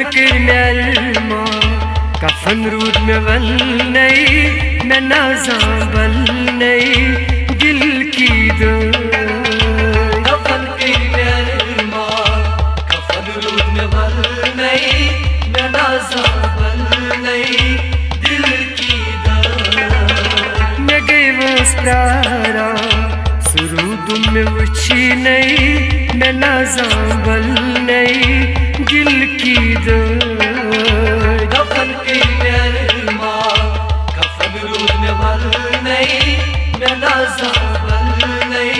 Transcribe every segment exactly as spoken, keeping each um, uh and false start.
کٔرۍ مےٚ علما، کفن روٗد مےٚ ولنَے، مےٚ نازان بلنَے، دل کی دٲے۔ کفن کٔرۍ مےٚ علما، کفن روٗد مےٚ ولنَے، مےٚ نازان بلنَے، دل کی دٲے۔ مےٚ گٔے وٲنٛس پرٛاران، سُہ روٗدُم مےٚ وٕچھی نَے، مےٚ نازان بلنَے، دل کی دٲے۔ دفن کٔرۍ مےٚ علما، کفن روٗد مےٚ ولنَے، مےٚ نازان بلنَے،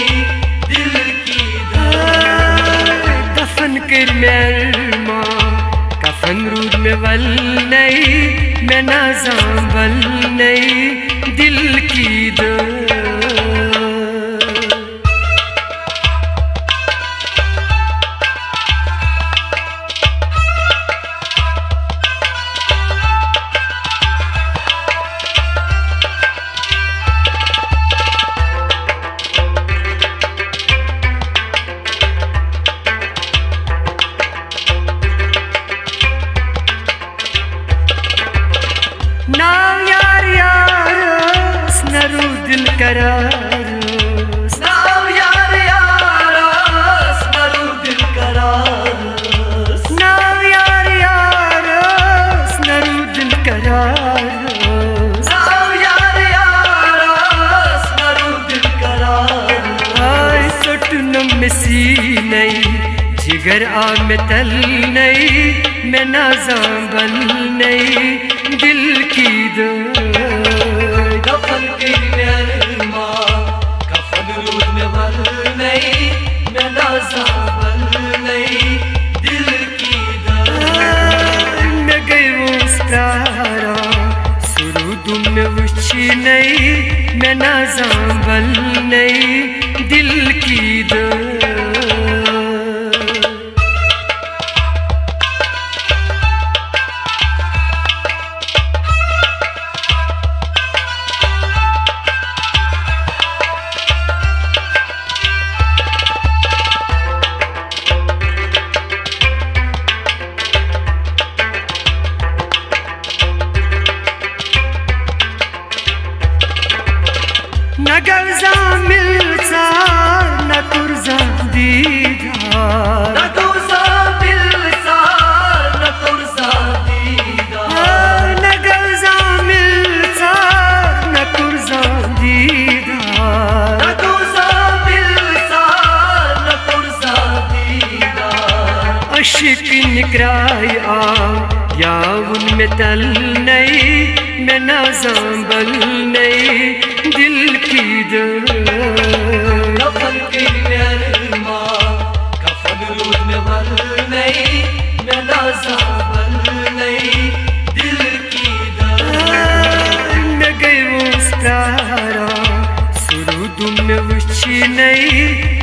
دل کی دٲے۔ دفن کٔرۍ مےٚ علما، کفن روٗد مےٚ ولنَے، مےٚ نازان بلنَے، دل کی دٲے۔ ناو یار یارس، نہ روٗد دل قرارس۔ ناو یار یارس، نہ روٗد دل قرارس۔ ناو یار یارس، نہ روٗد دل قرارس۔ ناو یار یارس، نہ روٗد دل قرارس۔ آے ژوٚٹنم مےٚ سیٖنے، جگر آو مےٚ تلنے، مےٚ نازان بلنے، دل کی دٲے۔ دفن کٔرۍ مےٚ علما، کفن روٗد مےٚ ولنے، مےٚ نازان بلنے، دل کی دٲے۔ مےٚ گٔے وٲنٛس پرٛاران، سُہ روٗدُم مےٚ وٕچھی نَے، مےٚ نازان بلنے، دل کی دٲے۔ نہ گوٚو زانٛہہ مِل ژار، نہ کوٚر زانٛہہ دیٖدار۔ نہ گوٚو زانٛہہ مِل ژار، نہ کوٚر زانٛہہ دیٖدار۔ آ، نہ گوٚو زانٛہہ مِل ژار، نہ کوٚر زانٛہہ دیٖدار۔ نہ گوٚو زانٛہہ مِل ژار، نہ کوٚر زانٛہہ دیٖدار۔ عشق نکراے آو، یا وُن مےٚ تلنے، مےٚ نازان بلنے، دل کی دٲے۔ دفن کٔرۍ مےٚ علما، کفن روٗد مےٚ ولنے، مےٚ نازان بلنے، دل کی دٲے۔ مےٚ گٔے وٲنٛس پرٛاران، سُہ روٗدُم مےٚ وٕچھی نَے،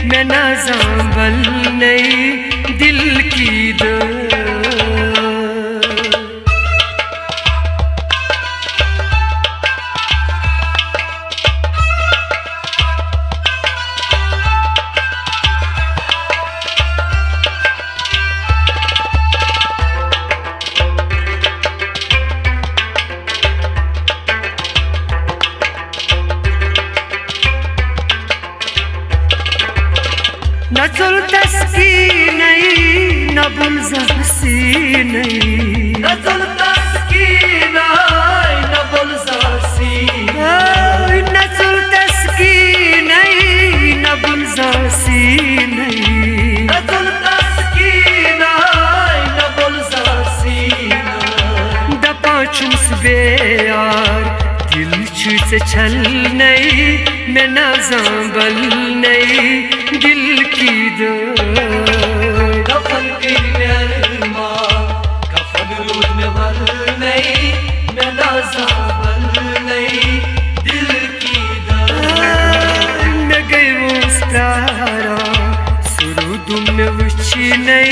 مےٚ نازان بلنے، دل کی دٲے۔ نہ ژوٚل تسکیٖنَے، نہ بُل زانٛہہ سیٖنَے۔ نہ ژوٚل تسکیٖنَے، نہ بُل زانٛہہ سیٖنَے۔ نہ ژوٚل تسکیٖنَے، نہ بُل زانٛہہ سیٖنَے۔ نہ ژوٚل تسکیٖنَے، نہ بُل زانٛہہ سیٖنَے۔ دپان چھُس بے یار، دل چھُے ژےٚ چھلنے، مےٚ نازان بلنے، دل کی دٲے۔ دفن کٔرۍ مےٚ علما، کفن روٗد مےٚ ولنے، مےٚ نازان بلنے، دل کی دٲے۔ مےٚ گٔے وٲنٛس پرٛاران، سُہ روٗدُم مےٚ وٕچھی نَے،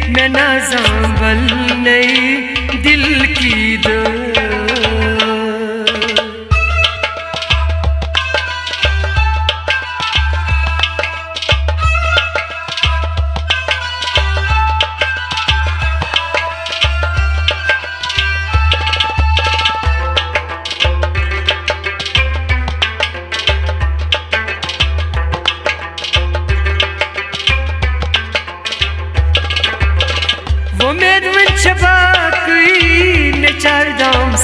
مےٚ نازان بلنے، دل کی دٲے۔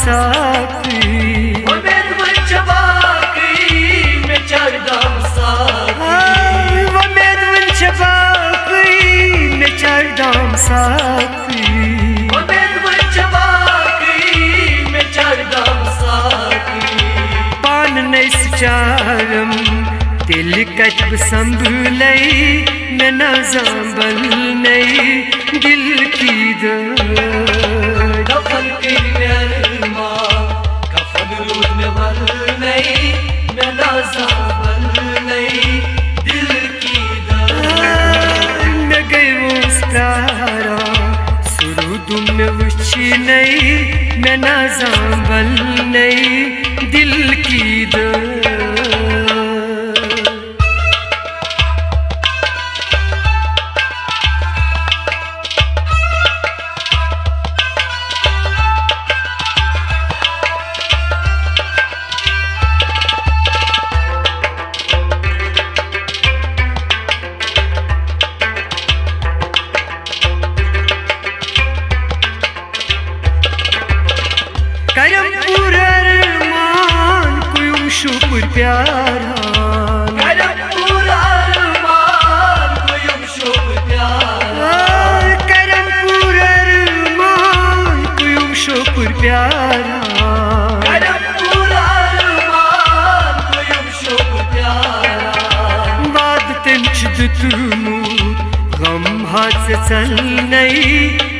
ساقی۔ وۄمید وۄنۍ چھِ باقٕے، مےٚ چڑھ دام ساقی۔ آ، وۄمید وۄنۍ چھِ باقٕے، مےٚ چڑھ دام ساقی۔ وۄمید وۄنۍ چھِ باقٕے، مےٚ چڑھ دام ساقی۔ پانہٕ نے سچارم، تیٚلہِ کتہِ بہٕ سنبھلے، مےٚ نہ زانبل نے دل کی دٲدۍ۔ دفن کٔرۍ مےٚ ما، کفن روٗد مےٚ ولنَے، مےٚ نہ زانبل نے دل کی دٲدۍ۔ مےٚ گٔے وُنس پراران، سُہ روٗدُم مےٚ وٕچھِنَے، مےٚ نہ زانبل نے دل کی دٲدۍ۔ کرم پور ارمان کُیُم شُکُر پیاران۔ کرم پور ارمان کُیُم شُکُر پیاران۔ آ، کرم پور ارمان کُیُم شُکُر پیاران۔ کرم پور ارمان کُیُم شُکُر پیاران۔ وعدٕ تٔمۍ چھُ دیُتمُت، غم ہا ژےٚ ژلنَے،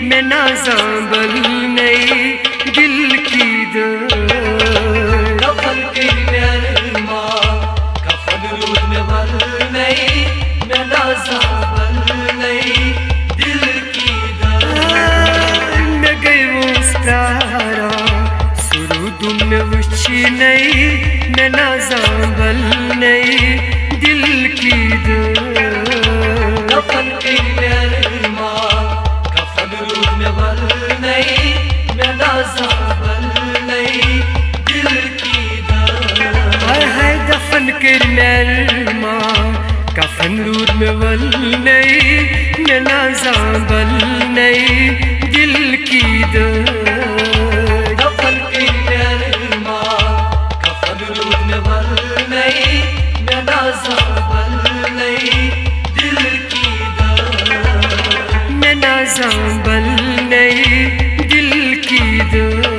مےٚ نہ زانبل نے دل کی دٲدۍ۔ دفن کٔرۍ مےٚ ارمان، کفن روٗد مےٚ ولنَے، مےٚ نہ زانبل نے دل کی دٲدۍ۔ مےٚ گٔے وُنس پراران، سُہ روٗدُم مےٚ وٕچھِنَے، مےٚ نہ زانبل نے دل کی دٲدۍ۔ دفن کٔرۍ مےٚ ارمان، کفن روٗد مےٚ ولنَے، مےٚ نہ زانبل نے دل کی دٲدۍ۔ ہاے ہاے، دفن کٔرۍ مےٚ ارمان، کفن روٗد مےٚ ولنَے، مےٚ نہ زانبل نے دل کی دٲدۍ۔ دفن کٔرۍ مےٚ ارمان، کفن روٗد مےٚ ولنَے، مےٚ نہ زانبل نے دل کی دٲدۍ۔ مےٚ نہ زانبل نے دل کی دٲدۍ۔